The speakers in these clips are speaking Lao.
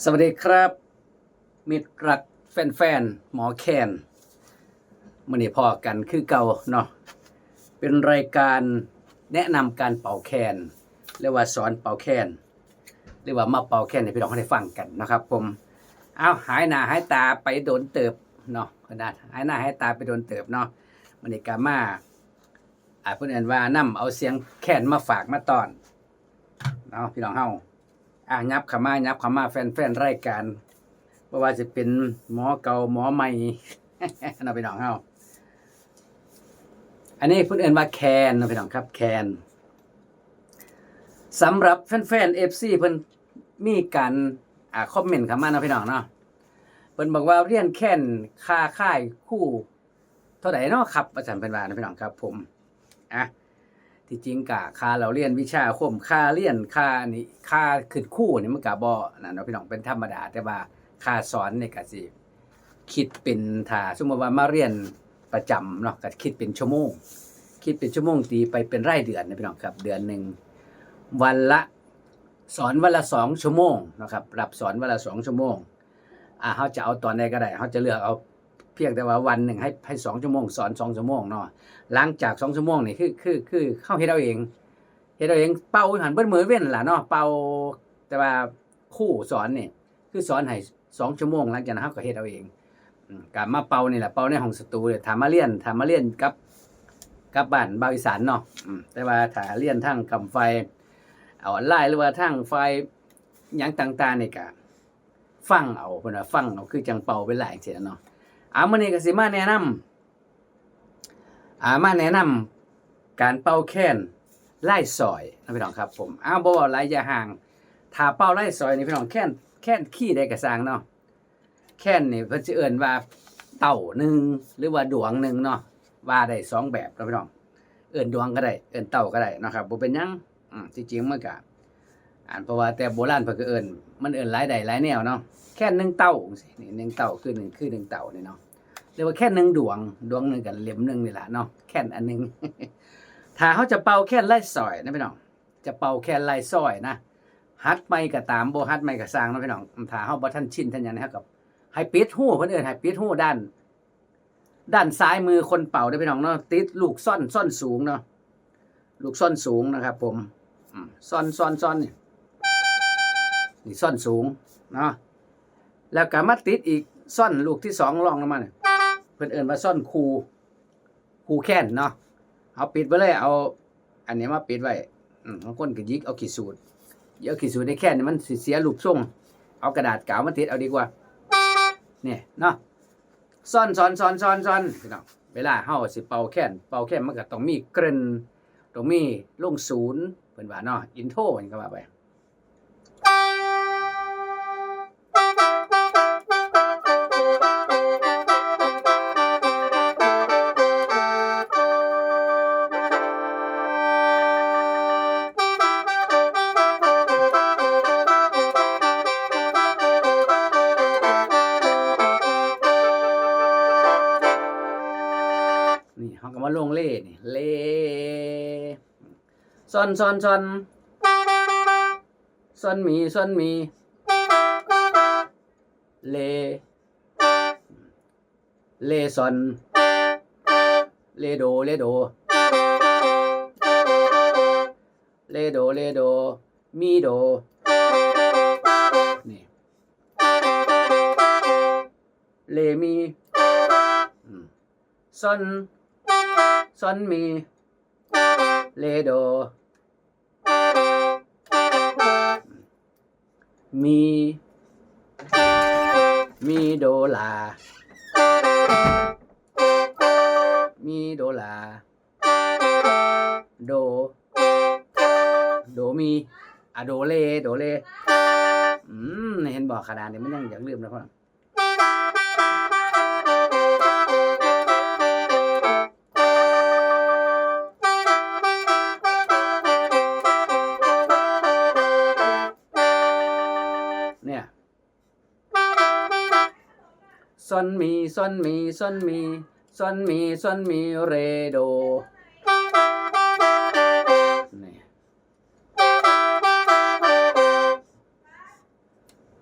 ສະຫວັດດີຄັບ ມິດລັກແຟນໆ ໝໍແຄນ. ມື້ນີ້ພໍ້ກັນຄືເກົ່າເນາະ ເປັນລາຍການແນະນຳການເປົ່າແຄນ ຫຼືວ່າສອນເປົ່າແຄນ ຫຼືວ່າມາເປົ່າແຄນໃຫ້ພີ່ນ້ອງເຮົາໄດ້ຟັງກັນເນາະຄັບຜົມ. ອ້າວ ຫາຍໜ້າຫາຍຕາໄປດົນເຕີບເນາະ ເພິ່ນວ່າຫາຍໜ້າຫາຍຕາໄປດົນເຕີບເນາະ. ມື້ນີ້ກະມາ ອ່າ ເພິ່ນເອີ້ນວ່ານຳເອົາສຽງແຄນມາຝາກມາຕ້ອນເນາະ ພີ່ນ້ອງເຮົາ. ອ່າ ຫຍັບເຂົ້າມາ ຫຍັບເຂົ້າມາ ແຟນໆ ລາຍການ ບໍ່ວ່າຊິເປັນໝໍເກົ່າ ໝໍໃໝ່ເນາະ ພີ່ນ້ອງເຮົາ. ອັນນີ້ເພິ່ນເອີ້ນວ່າແຄນເນາະ ພີ່ນ້ອງຄັບ ແຄນ. ສຳລັບແຟນໆ ເອັຟຊີ ເພິ່ນມີການ ອ່າ ຄອມເມັນເຂົ້າມາເນາະ ພີ່ນ້ອງເນາະ. ເພິ່ນບອກວ່າ ຮຽນແຄນຄ່າຄ້າຍຄູ ເທົ່າໃດເນາະຄັບ ວ່າຊັ້ນ ເພິ່ນວ່ານະ ພີ່ນ້ອງຄັບຜົມ. ອ່ະ ທີ່ຈິງກະຄ່າເລົ່າຮຽນວິຊາອາຄົມ ຄ່າຮຽນ ຄ່ານີ້ ຄ່າຂຶ້ນຄູນີ້ ມັນກະບໍ່ນັ້ນເນາະ ພີ່ນ້ອງ ເປັນທຳມະດາ. ແຕ່ວ່າຄ່າສອນນີ້ກະຊິຄິດເປັນ ຖ້າສົມມຸດວ່າມາຮຽນປະຈຳເນາະ ກະຄິດເປັນຊົ່ວໂມງ ຄິດເປັນຊົ່ວໂມງ ຕີໄປເປັນລາຍເດືອນນະ ພີ່ນ້ອງຄັບ. ເດືອນໜຶ່ງ ວັນລະ ສອນວັນລະສອງຊົ່ວໂມງເນາະຄັບ ຮັບສອນວັນລະສອງຊົ່ວໂມງ. ອ່າ ເຮົາຈະເອົາຕອນໃດກະໄດ້ ເຮົາຈະເລືອກເອົາ ພຽງແຕ່ວ່າວັນໜຶ່ງໃຫ້ ໃຫ້ສອງຊົ່ວໂມງ ສອນສອງຊົ່ວໂມງເນາະ. ຫຼັງຈາກສອງຊົ່ວໂມງນີ້ ຄື ຄື ຄືເຮົາເຮັດເອົາເອງ ເຮັດເອົາເອງ ເປົ່າຢູ່ຫັ້ນເບິດມື້ເວັນລະເນາະ ເປົ່າ. ແຕ່ວ່າຄູສອນນີ້ ຄືສອນໃຫ້ສອງຊົ່ວໂມງ ຫຼັງຈາກນັ້ນເຮົາກະເຮັດເອົາເອງ. ອືມ ກະມາເປົ່ານີ້ລະ ເປົ່າໃນຫ້ອງສະຕູ ຖ້າມາຮຽນ ຖ້າມາຮຽນກັບ ກັບບ້ານບ່າວອີສານເນາະ. ອືມ ແຕ່ວ່າຖ້າຮຽນທາງກຳໄຟ ອອນລາຍ ຫຼືວ່າທາງຝ່າຍຫຍັງຕ່າງໆນີ້ກະ ຟັງເອົາ ເພິ່ນວ່າຟັງເອົາ ຄືຈັ່ງເປົ່າເວລາຈັ່ງຊີ້ເນາະ. ອ່າ ມື້ນີ້ກະຊິມາແນະນຳ ອ່າ ມາແນະນຳການເປົ່າແຄນລາຍຊອຍເນາະ ພີ່ນ້ອງຄັບຜົມ. ອ້າວ ບໍ່ເວົ້າຫຼາຍຢ່າຫ່າງ ຖ້າເປົ່າລາຍຊອຍນີ້ ພີ່ນ້ອງ ແຄນ ແຄນຄີໃດກະຊ່າງເນາະ ແຄນນີ້ເພິ່ນຊິເອີ້ນວ່າເຕົ້າໜຶ່ງ ຫຼືວ່າດວງໜຶ່ງເນາະ ວ່າໄດ້ສອງແບບເນາະ ພີ່ນ້ອງ. ເອີ້ນດວງກະໄດ້ ເອີ້ນເຕົ້າກະໄດ້ເນາະຄັບ ບໍ່ເປັນຫຍັງ. ອືມ ທີ່ຈິງມັນກະ ອັນ ເພາະວ່າແຕ່ໂບລານເພິ່ນກະເອີ້ນ ມັນເອີ້ນຫຼາຍໄດ້ຫຼາຍແນວເນາະ ແຄນໜຶ່ງເຕົ້າຈັ່ງຊີ້ ນີ້ໜຶ່ງເຕົ້າ ຄືໜຶ່ງ ຄືໜຶ່ງເຕົ້ານີ້ເນາະ ຫຼືວ່າແຄນໜຶ່ງດວງ ດວງໜຶ່ງກະເຫຼັ້ມໜຶ່ງນີ້ລະເນາະ ແຄນອັນໜຶ່ງ. ຖ້າເຮົາຈະເປົ່າແຄນລາຍຊອຍນະ ພີ່ນ້ອງ ຈະເປົ່າແຄນລາຍຊອຍນະ ຫັດໃໝ່ກະຕາມ ບໍ່ຫັດໃໝ່ກະຊ່າງເນາະ ພີ່ນ້ອງ. ຖ້າເຮົາບໍ່ທັນຊິນທັນຫຍັງ ເຮົາກະໃຫ້ປິດຮູ ເພິ່ນເອີ້ນໃຫ້ປິດຮູດ້ານ ດ້ານຊ້າຍມືຄົນເປົ່າເດີພີ່ນ້ອງເນາະ ຕິດລູກຊອນ ຊອນສູງເນາະ ລູກຊອນສູງນະຄັບຜົມ. ອືມ ຊອນ ຊອນ ຊອນ ນີ້ ນີ້ຊອນສູງເນາະ ແລ້ວກະມາຕິດອີກຊອນລູກທີສອງລອງລົງມານີ້ ເພິ່ນເອີ້ນວ່າຊອນຄູ ຄູແຄນເນາະ. ເຮົາປິດໄວ້ເລີຍ ເອົາອັນນີ້ມາປິດໄວ້. ອືມ ບາງຄົນກະຫຍິກເອົາຂີ້ສູດ ຫຍິກເອົາຂີ້ສູດໃນແຄນນີ້ ມັນຊິເສຍຮູບຊົງ ເອົາກະດາດກາວມາຕິດເອົາດີກວ່າ ນີ້ເນາະ. ຊອນ ຊອນ ຊອນ ຊອນ ຊອນ ພີ່ນ້ອງ ເວລາເຮົາຊິເປົ່າແຄນ ເປົ່າແຄນມັນກະຕ້ອງມີເກຣິ້ນ ຕ້ອງມີລົງສູນ ເພິ່ນວ່າເນາະ ອິນໂທຫຍັງກະວ່າໄປ. ນີ້ ເຮົາກະມາລົງເລນີ້ ເລ ຊອນ ຊອນ ຊອນ ຊອນ ມີ ຊອນ ມີ ເລ ເລ ຊອນ ເລ ໂດ ເລ ໂດ ເລ ໂດ ເລ ໂດ ມີ ໂດ ນີ້ ເລ ມີ ອືມ ຊອນ ຊອນ ມີ ເລ ໂດ ມີ ມີ ໂດ ລາ ມີ ໂດ ລາ ໂດ ໂດ ມີ ອາ ໂດ ເລ ໂດ ເລ. ອືມ ເຫັນບໍ່ ຂະໜາດນີ້ມັນຍັງຢາກລືມເລີຍ. ນີ້ ຊອນ ມີ ຊອນ ມີ ຊອນ ມີ ຊອນ ມີ ຊອນ ມີ ເຣ ໂດ ນີ້.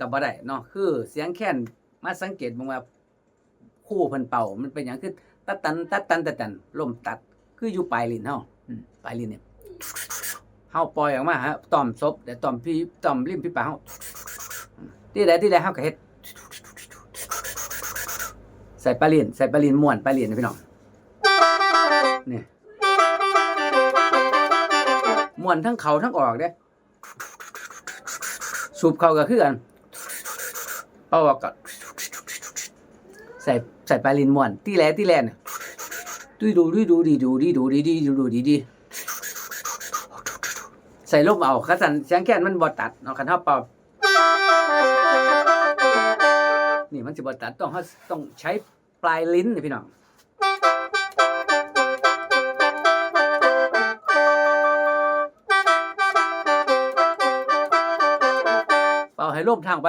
ກໍບໍ່ໄດ້ເນາະ. ຄືສຽງແຄນ ມາສັງເກດເບິ່ງວ່າ ຄູເພິ່ນເປົ່າມັນເປັນຫຍັງ ຄືຕັດຕັນ ຕັດຕັນ ຕັດຕັນ ລົມຕັດ ຄືຢູ່ປາຍຫຼິ້ນເຮົາ ອືມ ປາຍຫຼິ້ນນີ້ ເຮົາປ່ອຍອອກມາ ເຮົາຕ້ອມສົບ ແລະ ຕ້ອມພີ ຕ້ອມລິມຝີປາກເຮົາ ອືມ ທີ່ໃດ ທີ່ໃດ ເຮົາກໍເຮັດ ໃສ່ປາຍຫຼິ້ນ ໃສ່ປາຍຫຼິ້ນ ມ້ວນປາຍຫຼິ້ນ ພີ່ນ້ອງ ນີ້ ມ້ວນທັງເຂົ້າທັງອອກເດ້. ສູບເຂົ້າກໍຄືກັນ ເປົ່າອອກກໍ ໃສ່ ໃສ່ປາຍຫຼິ້ນ ມ້ວນ ຕີແຫຼ ຕີແຫຼ ຕຸຍດູ ດຸຍດູ ດີດູ ດີດູ ດີດີ ດູດູ ດີດີ ໃສ່ລົມເອົາ. ຄັນຊັ້ນສຽງແຄນມັນບໍ່ຕັດເນາະ ຄັນເຮົາເປົ່າ ນີ້ມັນຊິບໍ່ຕັດ ຕ້ອງ ເຮົາຕ້ອງໃຊ້ ປາຍຫຼິ້ນນີ້ພີ່ນ້ອງ ເປົ່າໃຫ້ລົມທາງໄປ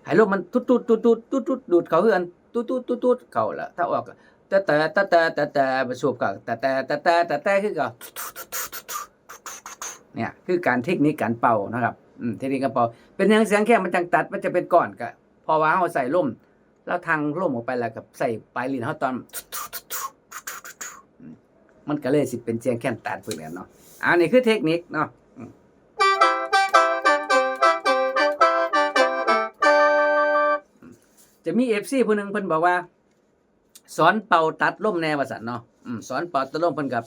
ໃຫ້ລົມມັນຕຸດໆ ຕຸດໆ ຕຸດໆ ດູດເຂົ້າຄືກັນ ຕຸດໆ ຕຸດໆ ເຂົ້າ ແລ້ວຖ້າອອກກໍແຕ່ ແຕ່ ແຕ່ ແຕ່ ແຕ່ ສູບເຂົ້າ ແຕ່ ແຕ່ ແຕ່ ແຕ່ ແຕ່ ແຕ່ ຄືເກົ່າ ນີ້ຄືການເທັກນິກການເປົ່ານະຄັບ ເທັກນິກການເປົ່າ. ເປັນຫຍັງສຽງແຄນມັນຈັ່ງຕັດ ມັນຈະເປັນກ້ອນ ກໍເພາະວ່າເຮົາໃສ່ລົມ ລາວທາງລົມອອກໄປ ແລ້ວກໍໃສ່ປາຍຫຼິ້ນເຮົາຕອນ ມັນກໍເລີຍຊິເປັນສຽງແຄນຕັດເພິ່ນກັນເນາະ. ອັນນີ້ຄືເທັກນິກເນາະ ຈະມີເອັຟຊີຜູ້ໜຶ່ງເພິ່ນບອກວ່າ ສອນເປົ່າຕັດລົມແດ່ວ່າຊັ້ນເນາະ ສອນເປົ່າຕັດລົມ ເພິ່ນກໍ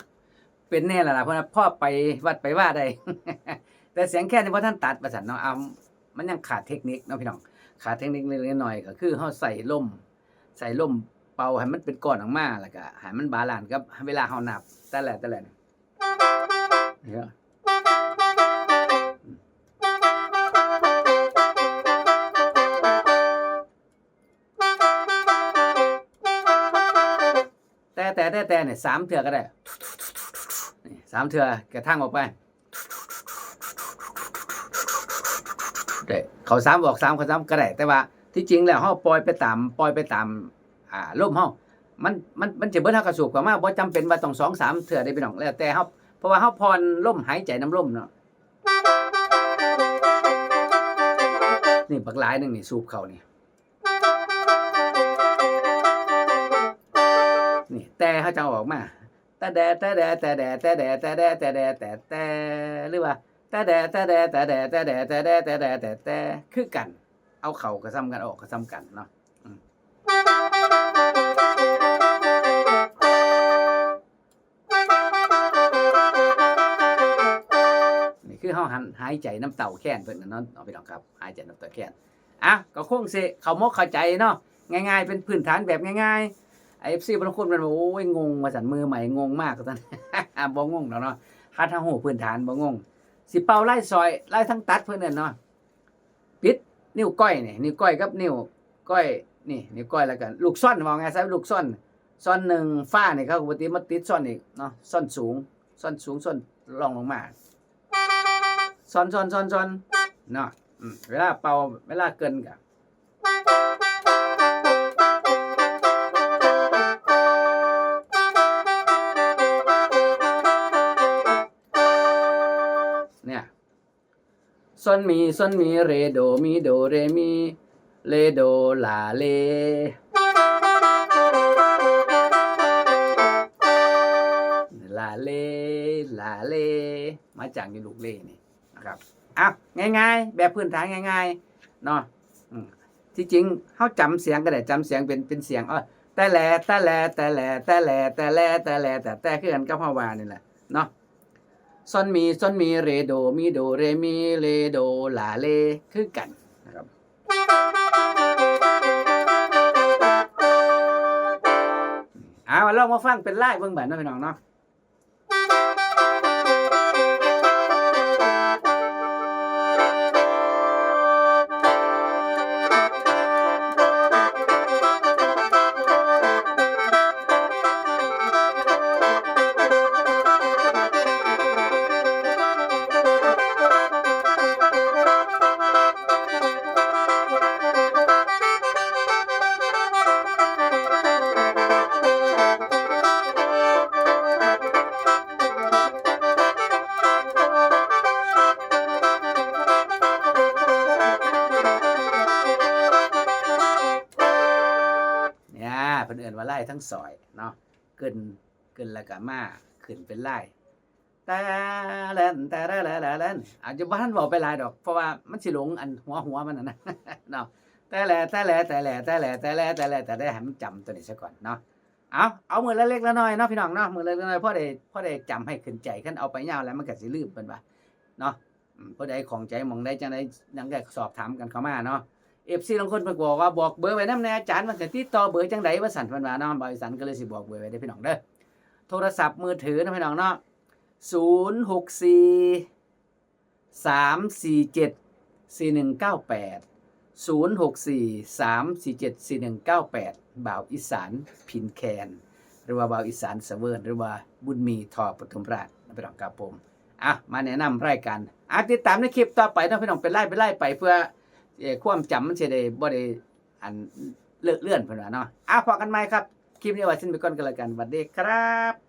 ເປັນແດ່ລະລະ ເພິ່ນວ່າພໍໄປວັດໄປວາໄດ້ ແຕ່ສຽງແຄນນີ້ບໍ່ທັນຕັດວ່າຊັ້ນເນາະ. ເອົາ ມັນຍັງຂາດເທັກນິກເນາະພີ່ນ້ອງ ຂາດເທັກນິກເລັກໆນ້ອຍໆ ກໍຄືເຮົາໃສ່ລົມ ໃສ່ລົມເປົ່າໃຫ້ມັນເປັນກ້ອນອອກມາ ແລ້ວກໍໃຫ້ມັນບາລານກັບເວລາເຮົານັບ ແຕ່ລະ ແຕ່ລະ ແຕ່ ແຕ່ ແຕ່ ແຕ່ ນີ້ ສາມເທື່ອກໍໄດ້ ນີ້ ສາມເທື່ອກະທັງອອກໄປ ໄດ້ ເຂົ້າສາມອອກສາມ ເຂົ້າສາມກໍໄດ້ ແຕ່ວ່າທີ່ຈິງແລ້ວເຮົາປ່ອຍໄປຕາມ ປ່ອຍໄປຕາມ ອ່າ ລົມເຮົາ ມັນ ມັນ ມັນຈະເບິດ ເຮົາກໍສູບເຂົ້າມາ ບໍ່ຈຳເປັນວ່າຕ້ອງສອງສາມເທື່ອເດ້ພີ່ນ້ອງ ແລ້ວແຕ່ເຮົາ ເພາະວ່າເຮົາຜ່ອນລົມ ຫາຍໃຈນຳລົມເນາະ. ນີ້ບັກຫຼາຍໜຶ່ງນີ້ ສູບເຂົ້ານີ້ ນີ້ ແຕ່ເຮົາຈະເອົາອອກມາ ຕະແດ ຕະແດ ຕະແດ ຕະແດ ຕະແດ ຕະແດ ແຕ່ ແຕ່ ຫຼືວ່າ ຕະແດ ຕະແດ ຕະແດ ຕະແດ ຕະແດ ຕະແດ ແຕ່ ແຕ່ ຄືກັນ ເອົາເຂົ້າກໍສ່ຳກັນ ອອກກໍສ່ຳກັນເນາະ. ນີ້ຄືເຮົາຫັນ ຫາຍໃຈນຳເຕົ້າແຄນເພິ່ນນະເນາະ ເນາະ ພີ່ນ້ອງຄັບ ຫາຍໃຈນຳເຕົ້າແຄນ. ອ່ະ ກໍຄົງຊິເຂົ້າໝົກເຂົ້າໃຈເນາະ ງ່າຍໆ ເປັນພື້ນຖານແບບງ່າຍໆ. ເອັຟຊີບາງຄົນເພິ່ນວ່າ ໂອ້ຍ ງົງວ່າຊັ້ນ ມືໃໝ່ງົງມາກວ່າຊັ້ນ ບໍ່ງົງດອກເນາະ ຄັນເຮົາຮູ້ພື້ນຖານບໍ່ງົງ. ຊິເປົ່າລາຍສ້ອຍ ລາຍທາງຕັດເພິ່ນນັ້ນເນາະ ປິດນິ້ວກ້ອຍນີ້ ນິ້ວກ້ອຍກັບນິ້ວກ້ອຍນີ້ ນິ້ວກ້ອຍ ແລ້ວກໍລູກຊອນ ເວົ້າງ່າຍຊະ ລູກຊອນ ຊອນໜຶ່ງ ຟານີ້ ເຂົາກໍບໍ່ຕິດ ມາຕິດຊອນອີກເນາະ ຊອນສູງ ຊອນສູງ ຊອນລອງລົງມາ ຊອນ ຊອນ ຊອນ ຊອນ ເນາະ. ອືມ ເວລາເປົ່າ ເວລາເກີ່ນກໍ ເນຍ ຊອນມີ ຊອນມີ ເຣ ໂດ ມີ ໂດ ເຣ ມີ ເລ ໂດ ລາ ເລ ລາ ເລ ລາ ເລ ມາຈາກຢູ່ລູກເລນີ້ນະຄັບ. ເອົາ ງ່າຍໆ ແບບພື້ນຖານງ່າຍໆເນາະ. ອືມ ທີ່ຈິງເຮົາຈຳສຽງກໍໄດ້ ຈຳສຽງເປັນ ເປັນສຽງ ເອີ ແຕ່ແຫຼ ແຕ່ແຫຼ ແຕ່ແຫຼ ແຕ່ແຫຼ ແຕ່ແຫຼ ແຕ່ແຫຼ ແຕ່ແຕ່ ຄືກັນກັບເຮົາວ່ານີ້ແຫຼະເນາະ. ຊອນມີ ຊອນມີ ເຣ ໂດ ມີ ໂດ ເຣ ມີ ເລ ໂດ ລາ ເລ ຄືກັນນະຄັບ. ເອົາ ລອງມາຟັງເປັນລາຍເບິ່ງບາດເນາະ ພີ່ນ້ອງເນາະ. ລາຍທັງສອຍເນາະ ເກີນ ເກີນແລ້ວກໍມາຂຶ້ນເປັນລາຍ ແຕ່ແລ້ນ ແຕ່ແລ້ນ ແຕ່ແລ້ນ ອາດຈະບໍ່ທັນເວົ້າໄປຫຼາຍດອກ ເພາະວ່າມັນຊິຫຼົງອັນຫົວ ຫົວມັນຫັ້ນນະເນາະ ແຕ່ແລ້ ແຕ່ແລ້ ແຕ່ແລ້ ແຕ່ແລ້ ແຕ່ແລ້ ແຕ່ແລ້ ແຕ່ແລ້ ໃຫ້ມັນຈຳຕົວນີ້ຊະກ່ອນເນາະ. ເອົາ ເອົາມື້ລະເລັກລະນ້ອຍເນາະ ພີ່ນ້ອງເນາະ ມື້ລະເລັກລະນ້ອຍ ພໍໄດ້ ພໍໄດ້ຈຳໃຫ້ຂຶ້ນໃຈ ຄັນເອົາໄປຍາວແລ້ວມັນກໍຊິລືມ ເພິ່ນວ່າເນາະ. ອືມ ຜູ້ໃດຂ້ອງໃຈໝ່ອງໃດຈັ່ງໃດ ຫຍັງກໍສອບຖາມກັນເຂົ້າມາເນາະ. ເອັຟຊີ ລາງຄົນເພິ່ນກໍບອກວ່າ ບອກເບີໄວ້ນຳແດ່ອາຈານ ວ່າຊິຕິດຕໍ່ເບີຈັ່ງໃດວ່າຊັ້ນ ເພິ່ນວ່າເນາະ. ບ່າວອີສານກໍເລີຍຊິບອກເບີໄວ້ເດີ້ ພີ່ນ້ອງເດີ້ ໂທລະສັບມືຖືເນາະ ພີ່ນ້ອງເນາະ ສູນຫົກສີ່ ສາມສີ່ເຈັດ ສີ່ໜຶ່ງເກົ້າແປດ ສູນຫົກສີ່ ສາມສີ່ເຈັດ ສີ່ໜຶ່ງເກົ້າແປດ ບ່າວອີສານພິນແຄນ ຫຼືວ່າບ່າວອີສານສະເຫວີນ ຫຼືວ່າບຸນມີ ທ ປະທຸມລາດ ພີ່ນ້ອງ ຄັບຜົມ. ອ່ະ ມາແນະນຳລາຍການ ອ່ະ ຕິດຕາມໃນຄລິບຕໍ່ໄປເນາະ ພີ່ນ້ອງ ເປັນລາຍ ເປັນລາຍໄປ ເພື່ອ ເອີ ຄວາມຈຳມັນຊິໄດ້ບໍ່ໄດ້ ອັນ ເລີກເລື່ອນ ເພິ່ນວ່າເນາະ. ອ່ະ ພໍ້ກັນໃໝ່ຄັບ ຄລິບນີ້ວ່າຊັ້ນໄປກ່ອນກໍແລ້ວກັນ ຫວັດດີຄັບ.